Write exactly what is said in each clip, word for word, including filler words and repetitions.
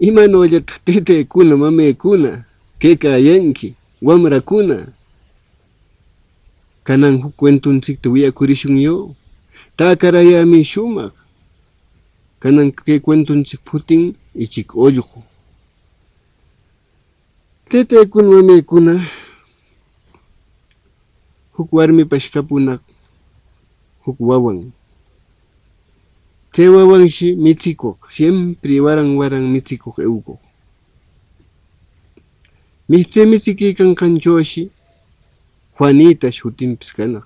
¿Imanollataq tëtekuna, mamekuna quecayanqui, wamracuna? Canan juc cuentontsicta wiyacurishun yo. Täcarayämï shumaq. Canan que cuentontsic jutin Ichic Ollqu. Tëtekuna, mamekuna, juc warmipash capunaq juc wawan. Tse wawanshi mitsicoq, siempri waran waran mitsicoq eucoq. Tse mitsiquicanqanchoshi Juanitash jutinpis canaq.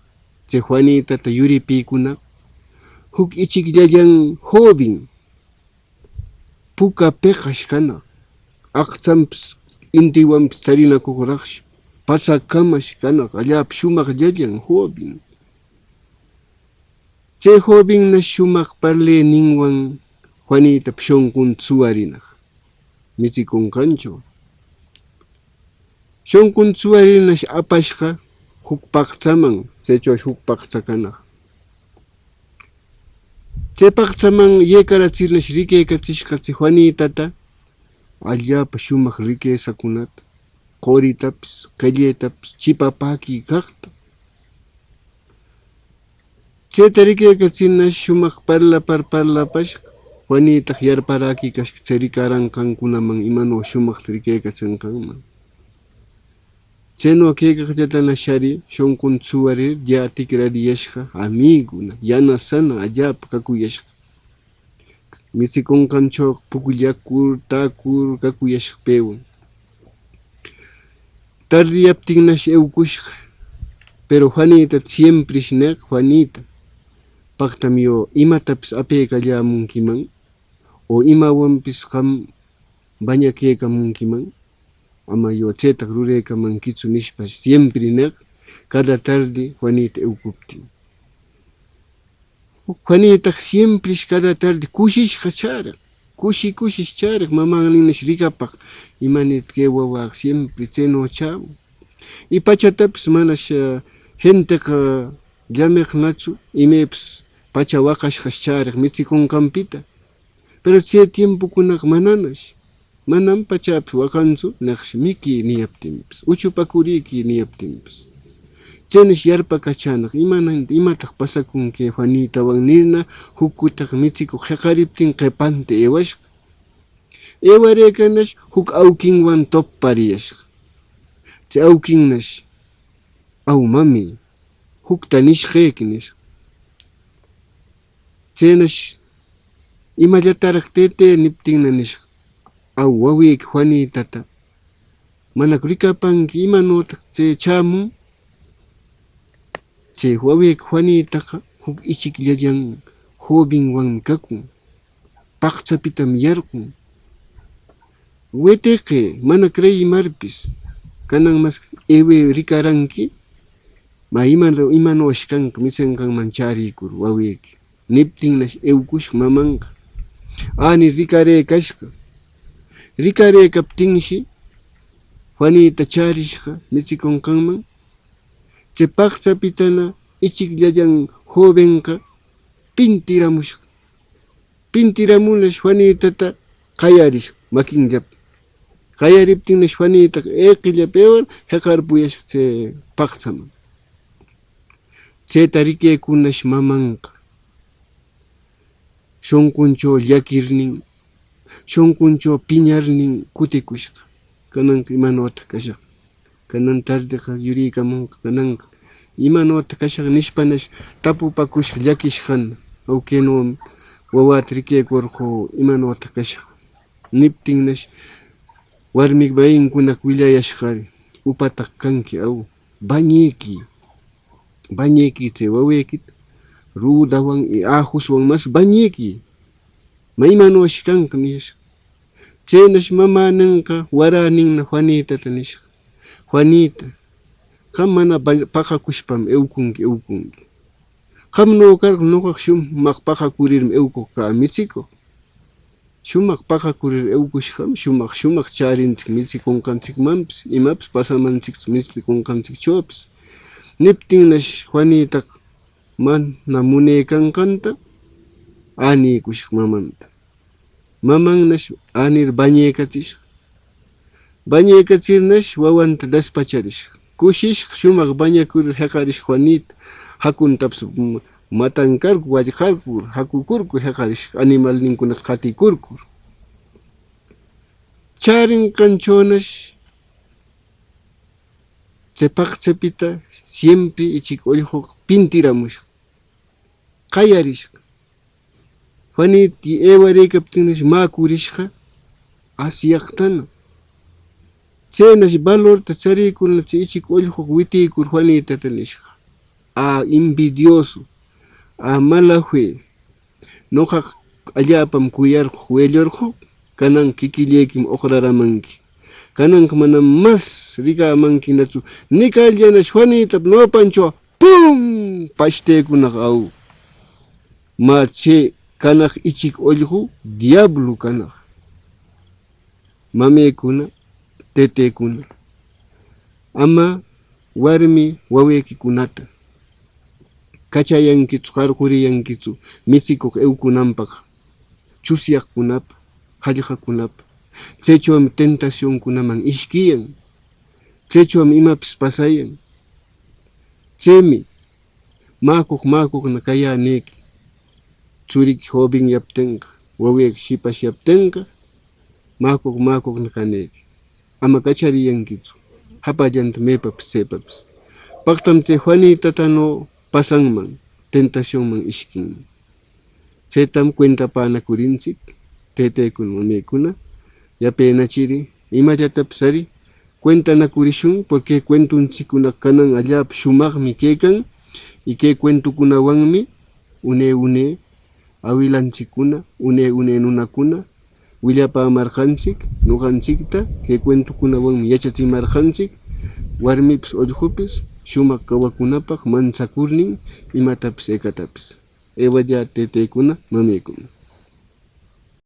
Tse Juanitata yuripïcunaq juc ichicllallan jovin, puca peqash canaq. Aqtsanpis intiwanpis tsarinacoqraqshi. Patsacamash canaq, allapa shumaqllallan jovin. Tse jovinnash shumaq parleninwan Juanitapa shonqunta suwarinaq mitsiconqancho. Shonqunta suwarirnash apashqa juc paqtsaman, tsechosh juc paqtsa canaq. Tse paqtsaman yecaratsirnash riquecatsishqa tse Juanitata allapa shumaq riquesacunata, qoritapis, qelletapis chipapäquicaqta. Tseta riquecatsirnash shumaq parlapar parlapashqa, Juanitaq yarparäquicashqa tse ricaranqancunaman imano shumaqta riquecatsenqanman. Tseno quecaqllatanash ari shonqunta suwarir, ya ticrariyashqa amiguna, yanasana allapa cacuyashqa. Mitsiconqancho pucllacur, täcur cacuyashqa pewan. Tardiyaptinnash eucushqa, pero Juanita siemprish neq, Juanita, paqtam yo imatapis apecallämunquiman, o imawanpis qam bañaquecamunquiman, ama yo tsetaq rurecamanquitsu, nishpa siempri neq, cada tardi Juanita eucuptin. Juanitaq siemprish cada tardi cushishqa chäreq, cushi cushish chäreq, mamanninnash ricapaq, imanit que wawaqa siempri tseno chämun. Y pachatapis manash, eh, genteqa llameqnatsu, imepis pacha waqashqash chäreq mitsiconqanpita. Pero tse tiempocunaqa mananash. Manam pachapis waqantsu, neqshi miquï niyaptinpis, uchupacurïquï niyaptinpis. Tsenash yarpacachänaq, imanan-, imataq pasacun que Juanitawan nirna, juccutaq mitsicoq jeqariptin qepanta ewashqa. Ewarëcanash juc auquinwan toppariyashqa. Tse auquinnash, "Au, mami, jucta nishqequi", nishqa. Tsenash, "¿Imallataraq, tete?" niptinna nishqa, "Au, wawequi Juanitata. ¿Manacu ricapanqui imanotaq tse chämun?" Tse wawequi Juanitaqa juc ichicllallan jovenwanmi cacun. Paqtsapitam yarqun. Weteqe, mana creyimarpis, canan mas ewe ricaranqui, ma, imano, imanosh canqa mitsenqanman chäricur wawequi, niptinnash eucushqa mamanqa. Ani ricarëcashqa. Ricarëcaptinshi, Juanita chärishqa mitsiconqanman. Tse paqtsapitana ichicllallan jovenqa pintiramushqa. Pintiramurnash Juanitata qayarishqa maquinllapi. Qayariptinnash Juanitaqa eqillapa ewar jeqarpuyashqa tse paqtsaman. Tseta riquecurnash mamanqa shonquncho llaquirnin, shonquncho piñarnin cuticushqa. Cananqa imanotaq cashaq? Canan tardeqa yuricamunqa, cananqa imanotaq cashaq? Nishpanash tapupacushqa llaquishqana. Au, queno wawata riquecurqö, imanotaq cashaq? Niptinnash warmi mayincunaq willayashqa: "Upataq canqui, au, bañequi, bañequi tse wawequita, rudawan y ajuswan mas bañequi, ma, imanoshi canqa", nishqa. Tsenash mamäninqa waräninna Juanitata nishqa: "Juanita, qam mana bal-, paqacushpam eucunqui, eucunqui. Qamno carqa, noqaqa shumaq paqacurirmi eucoq cä mitsicoq. Shumaq paqacurir eucushqam shumaq, shumaq chärintsic mitsiconqantsicmanpis, imapis pasamantsictsu mitsiconqantsicchopis", niptinnash Juanitaqa mana munecanqanta änïcushqa mamanta. Mamannash anir bañecatsishqa. Bañecatsirnash wawanta despacharishqa. Cushishqa shumaq bañacurir jeqarishqa Juanita, jacuntapis matancarcur, wallqarcur, jacucurcur jeqarishqa, animalnincunaqa qaticurcur. Chärinqanchönash tse paqtsapita siempri ichik ollquqa pintiramushqa, qayarishqa. Juanita ewarëcaptinnash mäcurishqa asyaqtana. Tsenash balorta tsarïcurna tse ichik ollquqa witïcur Juanitata nishqa: "¡Ä, envidioso! ¡Ä, mala fe! Noqaqa allapam cuyarqoq, wellorqoq, canan quiquillequim oqraramanqui. Cananqa manam mas ricamanquinatsu, ni callanash Juanitapa nopancho pum pashtecunaqa, au. Mä tse canaq ichik ollqu diablu canaq. Mamecuna, tetecuna, ama warmi wawequicunata cachayanquitsu, qarquriyanquitsu mitsicoq eucunanpaq, chusyaqcunapa, jallqacunapa. Tsechomi tentacioncunaman ishquiyan. Tsechomi imapis pasayan. Tsemi mäcoq, mäcoqna cayänequi. Tsuriqui jovenyaptenqa, wawequi shipashyaptenqa, mäcoq, mäcoqna canequi. Ama cachariyanquitsu japallanta mepapis tsepapis. Paqtam tse Juanitatano pasanman, tentacionman ishquinman. Tsetam cuentapänacurintsic, tetecuna, mamecuna, yapenachiri, imallatapis ari cuentanacurishun, porque cuentuntsiccunaqa canan allapa shumaqmi quecan, y que cuentucunawanmi une, une awilantsiccuna, une, une nunacuna willapämarqantsic noqantsicta, que cuentucunawanmi yachatsimarqantsic, warmipis ollqupis shumaq cawacunapaq mantsacurnin, imatapis ecatapis. Ewallä tetecuna, mamecuna.